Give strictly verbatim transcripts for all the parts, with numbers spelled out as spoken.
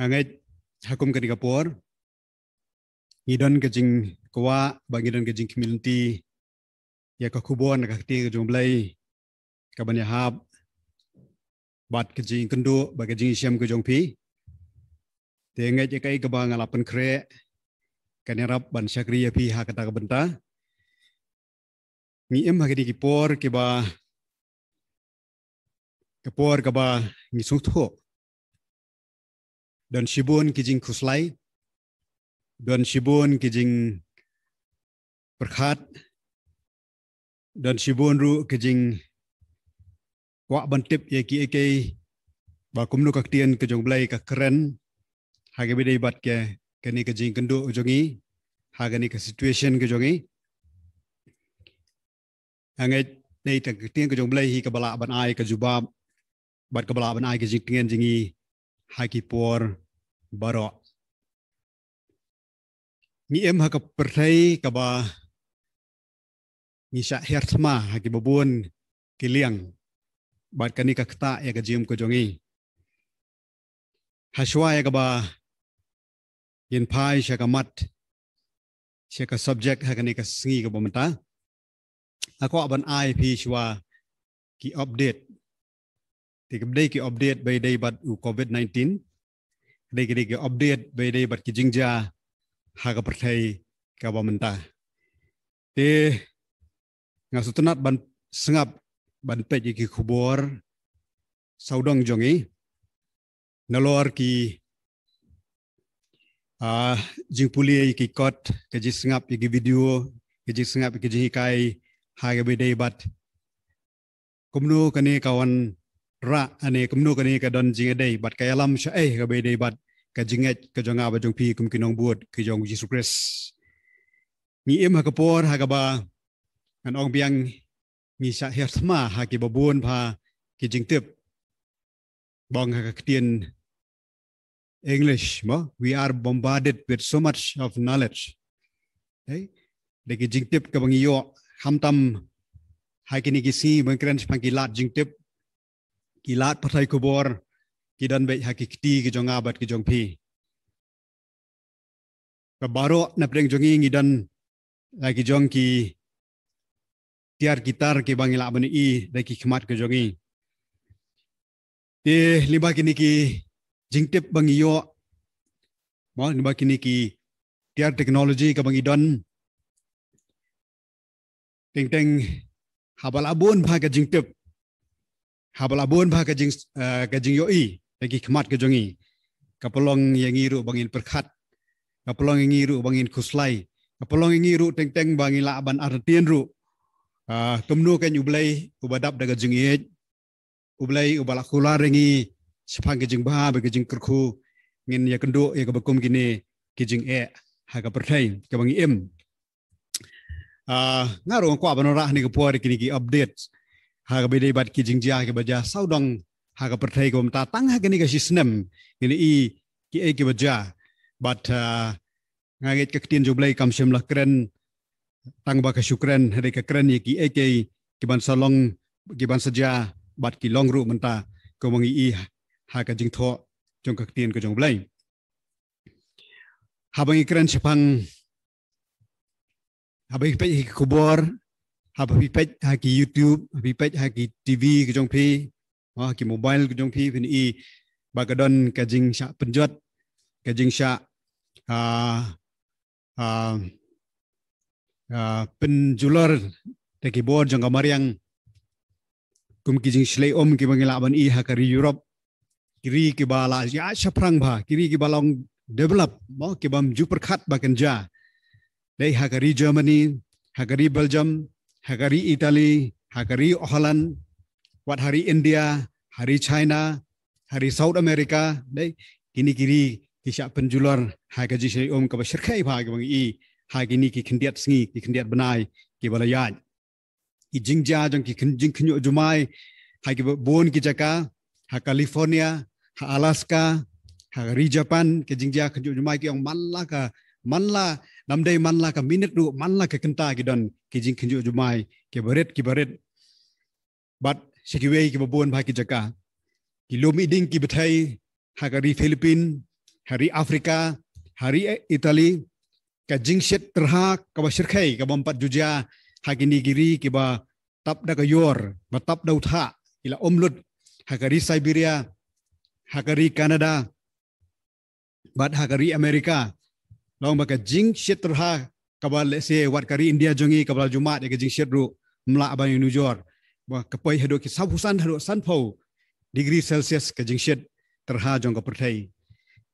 Nga ngeit ha kum kane ka por ngi don ka jingkwah bad ngi don ka jingkhmih lynti ïa ka khubor na ka ktien ka jong U Blei kaban ïahap bad ka jingkynduh bad ka jingshem ka jong phi. Te nga ngeit ïa kaei kaba nga la pynkhreh kan ïarap ban shakri ïa phi ha kata ka bynta. Ngi im ha kine ki por kiba, ka por kaba ngi sngewthuh don shibun ki jingkhuslai, don shibun ki jingpyrkhat, don shibun ruh ki jingkwah ban tip ïa kiei kiei ba kumno ka ktien ka jong U Blei ka kren ha kaba ïadei bad ka, kane ka jingkynduh jong ngi, ha kane ka situation ka jong ngi. Nga ngeit dei tang ka ktien ka jong U Blei hi kaba lah ban ai ka jubab bad kaba lah ban ai ka jingtngen jong ngi ha ki por baroh. Ngi im ha ka pyrthei kaba ngi shah hiar thma ha kiba bun ki liang bad kane ka ktah ïa ka jingim ka jong ngi. Hashwa ïa kaba ngin phai sha ka mat, sha ka subject ha kane ka sngi kaba mynta, nga kwah ban ai phi shwa ki update. Te kam dei ki update ba ïadei bad u covid nineteen, dei ki, dei ki update ba ïadei bad ki jingjia ha ka pyrthei kaba mynta. Te nga sngewtynnat ban sngap, ban peit ïa ki khubor sawdong jong ngi, nalor ki, ah, jingpule ïa ki kot, ka jingsngap ïa ki video, ka jingsngap ïa ki jinghikai ha kaba ïadei bad kumno kane ka wanrah, ane kumno kane ka don jingïadei bad ka ïalam shaei ha kaba ïadei bad ka jingngeit ka jong nga bad jong phi kum ki nongbud ki jong U Jisu Khrist. Ngi im ha ka por ha kaba ngan ong biang ngi shah hiar thma ha kiba bun bha ki jingtip. Ba ong ha ka ktien English mo, we are bombarded with so much of knowledge. Ei, da ki jingtip kaba ngi ïoh, khamtam ha kine ki sngi ba ngi kren shaphang ki lad jingtip, ki lad pathai khubor, ki don beit ha ki kti ki jong nga bad ki jong phi. Ba baroh na pdeng jong ngi ngi don la ki jong ki tiar ki tar kiba ngi lah ban ïohi da ki khmat ka jong ngi. Te lyngba kine ki jingtip ba ngi ïoh, mo, lyngba kine ki tiar technology kaba ngi don, teng teng haba la bun bha ka jingtip, haba la bun bha ka jing, eh, ka jingïohi da ki khmat ka jong ngi, ka pynlong ïa ngi ruh ba ngin pyrkhat, ka pynlong ïa ngi ruh ba ngin khuslai, ka pynlong ïa ngi ruh teng teng ba ngi lah ban artatien ruh, ah, kumno kan U Blei uba dap da ka jingïeit, U Blei uba la kular ïa ngi shaphang ka jingbha bad ka jingkyrkhu, ngin ïakynduh ïa kaba kum kine ki jingeh ha ka pyrthei kaba ngi im. Ah, nga ruh nga kwah ban wanrah ha kane ka por kine ki update ha kaba ïadei bad ki jingjia kiba jia sawdong ha ka pyrthei kaba mynta. Tang ha kane ka shi snem ngin ïohi kiei kiba jia. Bad, ah, nga ngeit ka ktien jong U Blei kam shym la kren tang ba ka shu kren, hynrei ka kren ïa kiei kiei kiban sa long, kiban sa jia bad ki long ruh mynta, kumba ngi ïohi ha ka jingthoh jong ka ktien ka jong U Blei. Haba ngi kren shaphang, haba ngi peit ha ki khubor, haba ngi peit ha ki YouTube, haba ngi peit ha ki TV ka jong phi, ha ki mobile ka jong phi, phin ïohi ba ka don ka jingshah pynjot, ka jingshah, ah, ah, ah, pynjulor da ki bor jong ka mariang, kum ki jingshlei um kiba ngi lah ban ïohi ha ka ri Europe, ki ri kiba la ïaid shaphrang bha, ki ri kiba long develop, mo, kibym ju pyrkhat ba kan jia. Dei ha ka ri Germany, ha ka ri Belgium, ha ka ri Italy, ha ka ri Holland, wat ha ri India, ha ri China, ha ri South America, dei kine ki ri ki shah pynjulor ha ka jingshlei um kaba shyrkhei bha kaba ngi ïohi ha kine ki khyndiat sngi, ki khyndiat bnai kiba la ïaid. Ki jingjia jong ki khyn-, jingkhynñiuh jumai ha kiba bun ki jaka, ha California, ha Alaska, ha ri Japan, ki jingjia khynñiuh jumai ki ong man la ka, man la, nam dei man la ka minit ruh, man la ka kynta ki don ki jingkhynñiuh jumai kiba rit kiba rit. Bad sha kiwei kiba bun bha ki jaka, ki lum iding ki bthei ha ka ri Philippines, ha ri Africa, ha ri Italy, ka jingshit tyrha kaba shyrkhei kaba ym pat ju jia ha kine ki ri kiba tap da ka ïor, ba tap da u thah, ki la um lut ha ka ri Siberia, ha ka ri Canada, bad ha ka ri America. Long ba ka jingshit tyrha kaba lehse wat ka ri India jong ngi kaba la ju mad ïa ka jingshit ruh, ym lah ban ïanujor. Ba ka poi haduh ki sawphew san haduh sanphew degree Celsius ka jingshit tyrha jong ka pyrthei.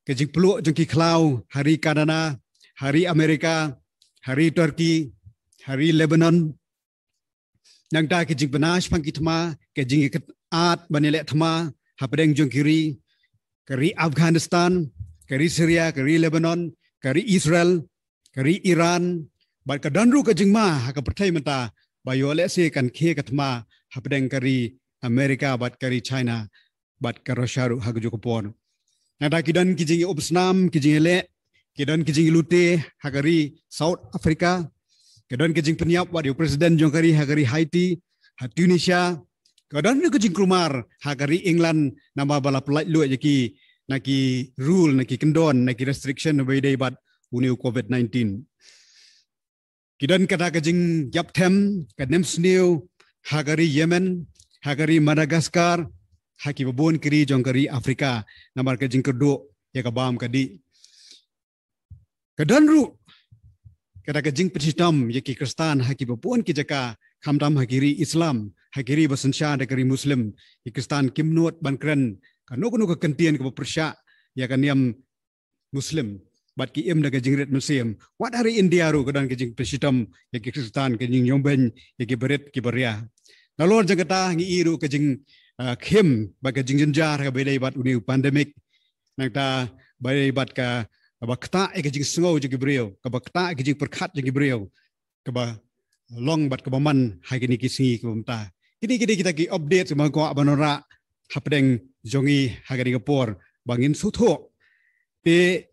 Ka jingpluh jong ki khlaw ha ri Canada, ha ri America, ha ri Turkey, ha ri Lebanon. Nangta ka jingpynah shaphang ki thma, ka jingïakynad ban ïaleh thma hapdeng jong ki ri, ka ri Afghanistan, ka ri Syria, ka ri Lebanon, ka ri Israel, ka ri Iran, bad ka don ruh ka jingma ha ka pyrthei mynta ba ïoh lehse kan khie ka thma hapdeng ka ri America bad ka ri China bad ka Russia ruh ha kajuh ka por. Nangta ki don ki jingïaumsnam, ki jingïaleh, ki don ki jingïalute ha ka ri South Africa, ki don ki jingpynïap wat ïa u president jong ka ri ha ka ri Haiti, ha Tunisia, ki don ki jingkulmar ha ka ri England namar ba la pyllait luid ïa ki, na ki rule, na ki kyndon, na ki restriction ba ïadei bad une u covid nineteen. Ki don kata ka jingïap them, ka nemsniew ha ka ri Yemen, ha ka ri Madagascar, ha kiba bun ki ri jong ka ri Africa namar ka jingkyrduh ïa ka bam ka dih. Ka don ruh kata ka jingpynshitom ïa ki Khristan ha kiba bun ki jaka, khamtam ha ki ri Islam, ha ki ri ba synshar da ka ri Muslim. Ki Khristan kim nud ban kren kano kano ka kyntien kaba pyrshah ïa ka niam Muslim bad ki im da ka jingrit mynsiem. Wat ha ri India ruh ka don ka jingpynshitom ïa ki Khristan, ka jingïombeiñ ïa kiba rit kiba ria. Nalor jong kata ngi i ruh ka jing, ah, khim bad ka jingjynjar kaba ïadei bad une u pandemic. Nangta ba ïadei bad kaba ktah ïa ka jingsngew jong ki briew, kaba ktah ïa ka jingpyrkhat jong ki briew, kaba long bad kaba man ha kine ki sngi kiba mynta. Kine ki dei kita ki update kiba nga kwah ban wanrah hapdeng jong ngi ha kane ka por ba ngin sngewthuh. Te,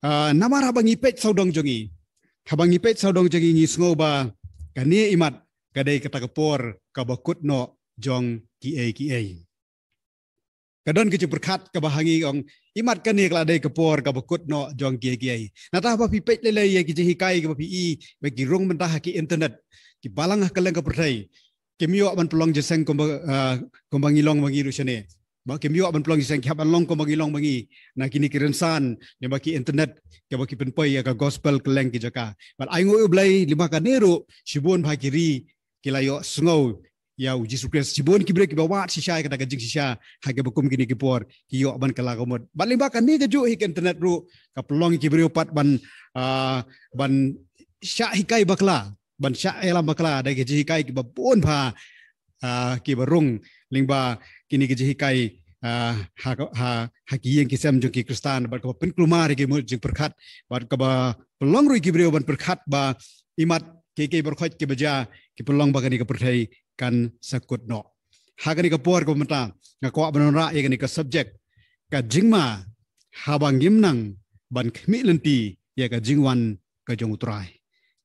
ah, namar haba ngi peit sawdong jong ngi, haba ngi peit sawdong jong ngi, ngi sngew ba kane imat ka dei kata ka por kaba kut noh jong kiei kiei. Ka don ka jingpyrkhat kaba ha ngi ong, imat kane ka la dei ka por kaba kut noh jong kiei kiei. Nangta haba phi peit lei lei ïa ki jinghikai kiba phi i ba ki rung mynta ha ki internet, ki balang ha kylleng ka pyrthei, kim ïoh ban pynlong jingïaseng kumba, ah, kumba ngi long ba ngi ruh shane. Ba kim ïoh ban pynlong jingïaseng, ki hap ban long kumba ngi long ba ngi na kine ki rynsan lyngba ki internet, kiba ki pynpoi ïa ka gospel kylleng ki jaka. Bad ai nguh ïa U Blei lyngba kane ruh shibun bha ki ri ki la ïoh sngew ïa U Jisu Khrist. Shibun ki briew kiba wad shisha ïa kata ka jingshisha ha kiba kum kine ki por ki ïoh ban kylla ka mut. Bad lyngba kane kajuh hi ka internet ruh ka pynlong ïa ki briew pat ban, ah, ban shah hikai bakla, ban shah ïalam bakla da ki jinghikai kiba bun bha, ah, kiba rung lyngba kine ki jinghikai, ah, ha, ha, ha ki ïing ki sem jong ki Khristan, bad kaba pynkulmar ïa ki mut jingpyrkhat, bad kaba pynlong ruh ïa ki briew ban pyrkhat ba imat kiei kiei baroh kiba jia, ki pynlong ba kane ka pyrthei kan sa kut noh. Ha kane ka por kaba mynta nga kwah ban wanrah ïa kane ka subject, ka jingma haba ngim nang ban khmih lynti ïa ka jingwan ka jong U Trai.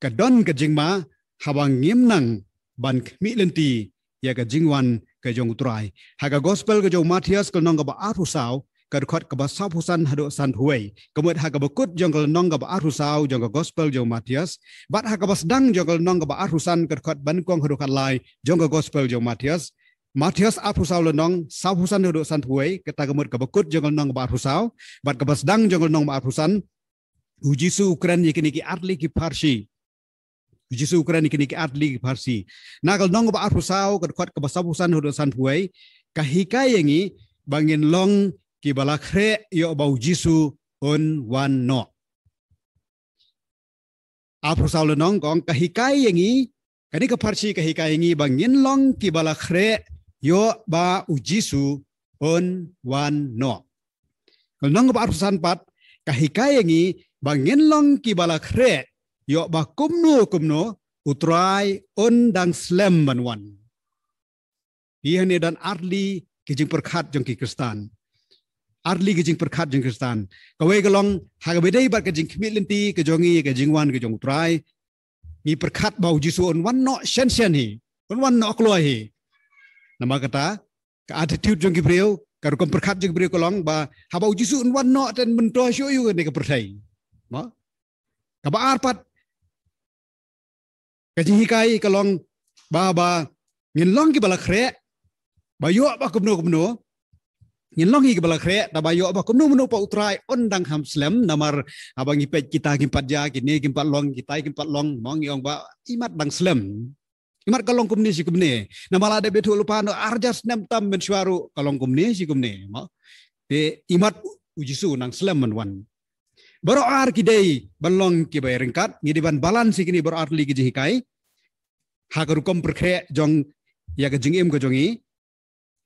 Ka don ka jingma haba ngim nang ban khmih lynti ïa ka jingwan ka jong U Trai. Ha ka gospel ka jong u Mathaios ka lynnong kaba arphew saw, ka dkhot kaba sawphew san haduh sanphew wei. Ka mut ha kaba kut jong ka lynnong kaba arphew saw jong ka gospel jong u Mathaios, bad ha kaba sdang jong ka lynnong kaba arphew san, ka dkhot ba nyngkong haduh khatlai jong ka gospel jong u Mathaios. Mathaios arphew saw lynnong, sawphew san haduh sanphew wei, kata ka mut kaba kut jong ka lynnong kaba arphew saw, bad kaba sdang jong ka lynnong kaba arphew san, U Jisu u kren ïa kine ki artylli ki pharshi. U Jisu u kren ïa kine ki artylli ki pharshi. Na ka lynnong kaba arphew saw, ka dkhot kaba sawphew san haduh sanphew wei, ka hikai ïa ngi ba ngin long kiba la khreh ïoh ba U Jisu un wan noh. Arphew saw lynnong ka ong, ka hikai ïa ngi, kane ka pharshi ka hikai ïa ngi ba ngin long kiba la khreh ïoh ba U Jisu un wan noh. Ka lynnong kaba arphew san pat, ka hikai ïa ngi ba ngin long kiba la khreh ïoh ba kumno kumno U Trai un dang slem ban wan. Ïa hangne don artylli ki jingpyrkhat jong ki Khristan. Artylli ki jingpyrkhat jong ki Khristan. Kawei ka long ha kaba ïadei bad ka jingkhmih lynti ka jong ngi ïa ka jingwan ka jong U Trai. Ngi pyrkhat ba U Jisu un wan noh shen shen hi, un wan noh kloi hi. Namar kata ka attitude jong ki briew, ka rukom pyrkhat jong ki briew ka long ba haba u Jisu un wan noh te un myntoi shuh ïa kane ka pyrthei. Mo? Kaba ar pat ka jinghikai ka long ba, ba ngin long kiba la khreh, ba ïoh ba kumno kumno ngin long kiba la khreh, tangba ïoh ba kumno kumno pat U Trai un dang kham slem, namar haba ngi peit kita kim pat jia, kine kim pat long, kita kim pat long, mo, ngi ong ba imat dang slem. Imat ka long kumne shi kumne. Namar lada phi ïathuh lypa, noh ar hajar snem tam mynshuwa ruh ka long kumne shi kumne, mo. Te imat u Jisu un dang slem ban wan. Baroh ar ki dei ban long kiba ïaryngkat, ngi dei ban balance ïa kine baroh ar tylli ki jinghikai ha ka rukom pyrkhat jong ïa ka jingim ka jong ngi,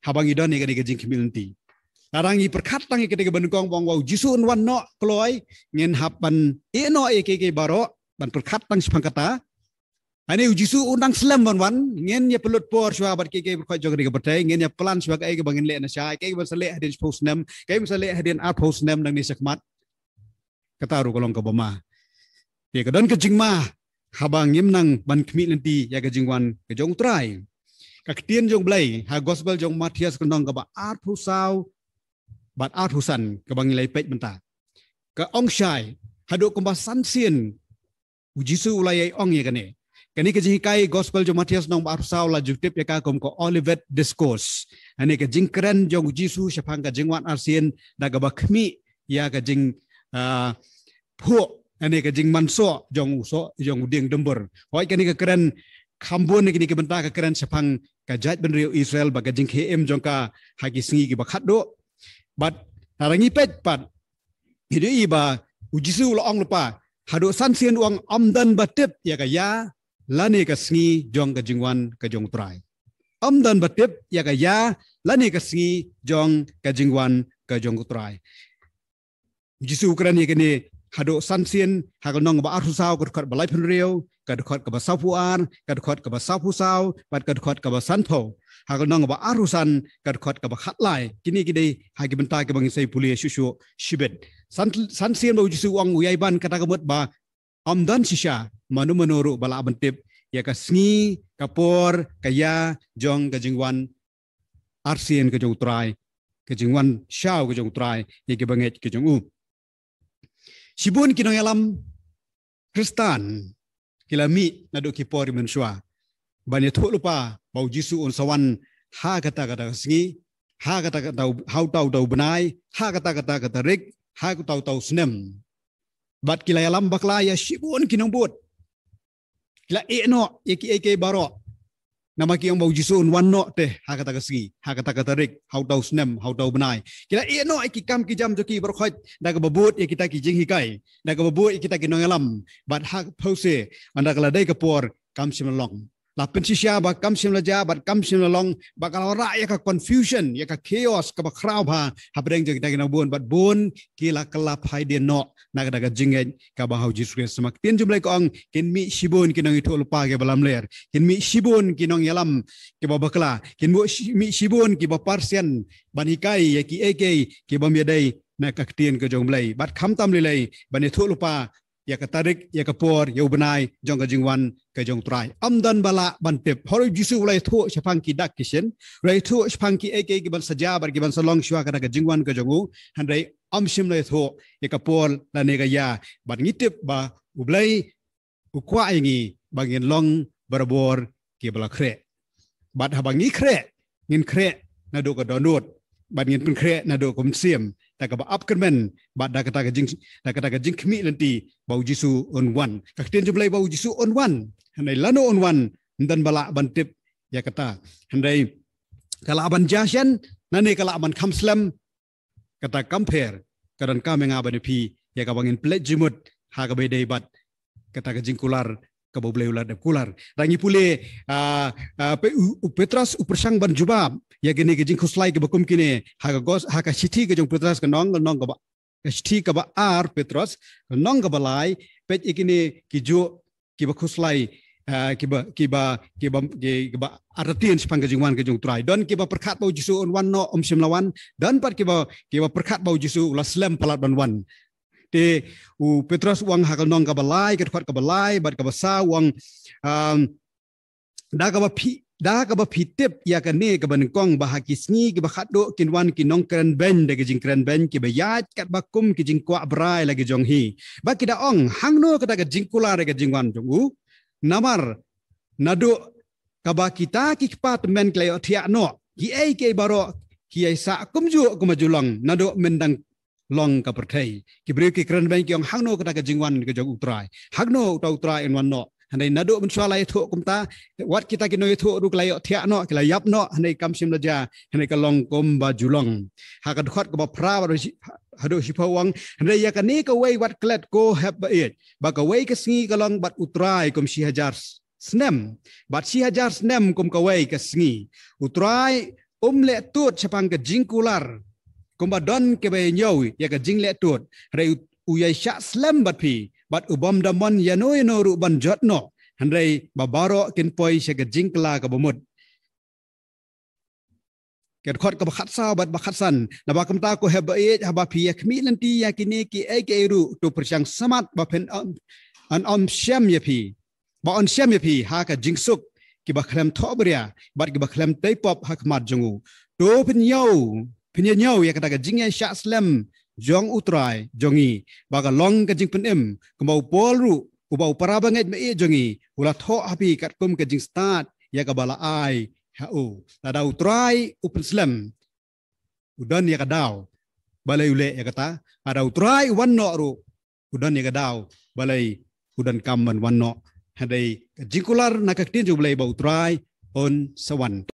haba ngi don ïa kane ka jingkhmih lynti. Lada ngi pyrkhat tang ïa kata kaba nyngkong ba ong ba u Jisu un wan noh kloi, ngin hap ban ïeh noh ïa kiei kiei baroh, ban pyrkhat tang shaphang kata. Hangne u Jisu un dang slem ban wan, ngin ïa pynlut por shuwa bad kiei kiei baroh jong kane ka pyrthei, ngin ïa plan shuwa kaei kaba ngin leh nashai, kaei kaban sa leh hadien shiphew snem, kaei kaban sa leh hadien arphew snem nangne shakhmat. Kata ruh ka long kaba ma. Te ka don ka jingma haba ngim nang ban khmih lynti ïa ka jingwan ka jong U Trai. Ka ktien jong U Blei ha gospel jong u Mathaios ka lynnong kaba arphew saw bad arphew san kaba ngi la peit mynta, ka ong shai haduh kumba san sien u Jisu u la ïai ong ïa kane. Kane ka jinghikai gospel jong u Mathaios lynnong ba arphew saw la ju tip ïa ka kum ka Olivet Discourse. Hangne ka jingkren jong u Jisu shaphang ka jingwan arsien da kaba khmih ïa ka jing, ah, phuh, hangne ka jingmansoh jong u soh, jong u dieng dumbur. Hooid, kane ka kren kham bun na kine ki bynta, ka kren shaphang ka jaitbynriew Israel bad ka jingkhie im jong ka ha ki sngi kiba khatduh. Bad lada ngi peit pat, ngi ïohi ba u Jisu u la ong lypa, haduh san sien u ong ym don ba tip ïa ka ïa lane ka sngi jong ka jingwan ka jong U Trai. Ym don ba tip ïa ka ïa lane ka sngi jong ka jingwan ka jong U Trai. U Jisu u kren ïa kane haduh san sien, ha ka lynnong ba arphew saw, ka dkhot ba laiphew hynriew, ka dkhot kaba sawphew ar, ka dkhot kaba sawphew saw, bad ka dkhot kaba sanphew. Ha ka lynnong ba arphew san, ka dkhot kaba khatlai. Kine ki dei ha ki bynta kiba ngin sa ïa pule shuh shuh shibit. San, san sien ba u Jisu u ong u ïai ban, kata ka mut ba ym don shisha mano mano ruh ba lah ban tip ïa ka sngi, ka por, ka ïa jong ka jingwan arsien ka jong U Trai, ka jingwan shaw ka jong U Trai ïa kiba ngeit ka jong u. Shibun ki nongïalam Khristan ki la mih naduh ki por mynshuwa ban ïathuh lypa ba u Jisu un sa wan ha kata kata ka sngi, ha kata kata u, ha uta uta u bnai, ha kata kata ka tarik, ha uta uta u snem. Bad ki la ïalam bakla ïa shibun ki nongbud. Ki la ïeh noh ïa kiei kiei baroh. Namar ki ong ba u Jisu un wan noh te ha kata ka sngi, ha kata ka tarik, ha uta u snem, ha uta u bnai. Ki la ïeh noh ïa ki kam ki jam jong ki baroh khoit, da kaba bud ïa kita ki jinghikai, da kaba bud ïa kita ki nongïalam. Bad ha ka phew se, ynda ka la dei ka por, kam shym la long. La pynshisha ba kam shym la jia, bad kam shym la long, ba ka la wanrah ïa ka confusion, ïa ka chaos kaba khraw bha hapdeng jong kita ki nongbud, bad bun ki la kylla phai dien noh na kata ka jingngeit kaba ha u Jisu Khrist. Namar ka ktien jong U Blei ka ong, kin mih shibun ki nongïathuhlypa kiba lamler, kin mih shibun ki nongïalam kiba bakla, kin mih shi-, mih shibun kiba pyrshang ban hikai ïa kiei kiei ki bym ïadei na ka ktien ka jong U Blei. Bad khamtam lei lei ban ïathuhlypa ïa ka tarik, ïa ka por, ïa u bnai jong ka jingwan ka jong U Trai. Ym don ba lah ban tip. Hooid, u Jisu u la ïathuh shaphang ki dak ki shin, u la ïathuh shaphang kiei kiei ki ban sa jia bad ki ban sa long shuwa kata ka jingwan ka jong u. Hynrei ym shym la ïathuh ïa ka por lane ka ïa. Bad ngi tip ba U Blei u kwah ïa ngi ba ngin long barabor kiba la khreh. Bad haba ngi khreh, ngin khreh naduh ka dohnud, bad ngin pynkhreh naduh ka mynsiem, da kaba ap kyrmen, bad da kata ka jing, da kata ka jingkhmih lynti ba u Jisu un wan. Ka ktien jong U Blei ba u Jisu un wan. Hynrei lano un wan, ym don ba lah ban tip ïa kata. Hynrei ka lah ban jia shen, lane ka lah ban kham slem, kata kam pher, ka donkam ïa nga bad ïa phi ïa kaba ngin pynleit jingmut ha kaba ïadei bad kata ka jingkular kaba U Blei u la dep kular. Lada ngi pule, ah, ah, Pe-, u, u Petros u pyrshang ban jubab ïa kine ki jingkhuslai kiba kum kine ha ka gos-, ha ka shithi ka jong u Petros ka lynnong, ka lynnong kaba, ka shithi kaba ar Petros, ka lynnong kaba lai, peit ïa kine ki juh kiba khuslai, ah, kiba, kiba, kiba, ki-, kiba artatien shaphang ka jingwan ka jong U Trai. Don kiba pyrkhat ba u Jisu un wan noh, um shym la wan. Don pat kiba, kiba pyrkhat ba u Jisu u la slem palat ban wan. Te u Petros u ong ha ka lynnong kaba lai, ka dkhot kaba lai bad kaba saw u ong, um, da kaba phi, da kaba phi tip ïa kane kaba nyngkong ba ha ki sngi kiba khatduh kin wan ki nongkren beiñ da ki jingkren beiñ kiba ïaid katba kum ki jingkwah brai la ki jong hi. Ba ki da ong hangno kata ka jingkular ïa ka jingwan jong u. Namar naduh kaba kita ki kpa tymmen ki la ïohthiah noh, ki ei ki ei baroh ki ïai sah kumjuh kum ba ju long naduh myndang long ka pyrthei. Ki briew ki kren beiñ ki ong hangno kata ka jingwan ka jong U Trai, hangno uta U Trai un wan noh. Hynrei naduh mynshuwa la ïathuh kumta, wat kita ki nongïathuh ruh ki la ïohthiah noh, ki la ïap noh, hynrei kam shym la jia, hynrei ka long kum ba ju long. Ha ka dkhot kaba phra bad shi-, haduh shiphew u ong, hynrei ïa kane kawei wat klet ko hep ba ïeit, ba kawei ka sngi ka long bad U Trai kum shi hajar snem, bad shi hajar snem kum kawei ka sngi. U Trai um leh tud shaphang ka jingkular kumba don kaba ïa ñiew ïa ka jingleh tud. Hynrei u, u ïai shah slem bad phi, bad u bym da mon ïano ïano ruh ban jot noh, hynrei ba baroh kin poi sha ka jingkylla kaba mut. Ka dkhot kaba khatsaw bad ba khatsan, naba kumta ko hep ba ïeit, haba phi ïa khmih lynti ïa kine ki ei ki ei ruh, to pyrshang smat ba phin ym, yn ym shem ïa phi, ba yn shem ïa phi ha ka jingsuk kiba khlem thohbria bad kiba khlem tei pop ha khmat jong u. To phin ñiew, phin ïa ñiew ïa kata ka jingïaishah slem jong U Trai jong ngi, ba ka long ka jingpynim, kumba u Paul ruh, uba u para bangeit ba ïeit jong ngi, u la thoh ha phi katkum ka jingstad ïa kaba la ai ha u. Lada U Trai u pynslem, u don ïa ka daw balei u leh ïa kata. Lada U Trai u wan noh ruh, u don ïa ka daw balei u donkam ban wan noh. Hynrei ka jingkular na ka ktien jong U Blei ba U Trai un sa wan.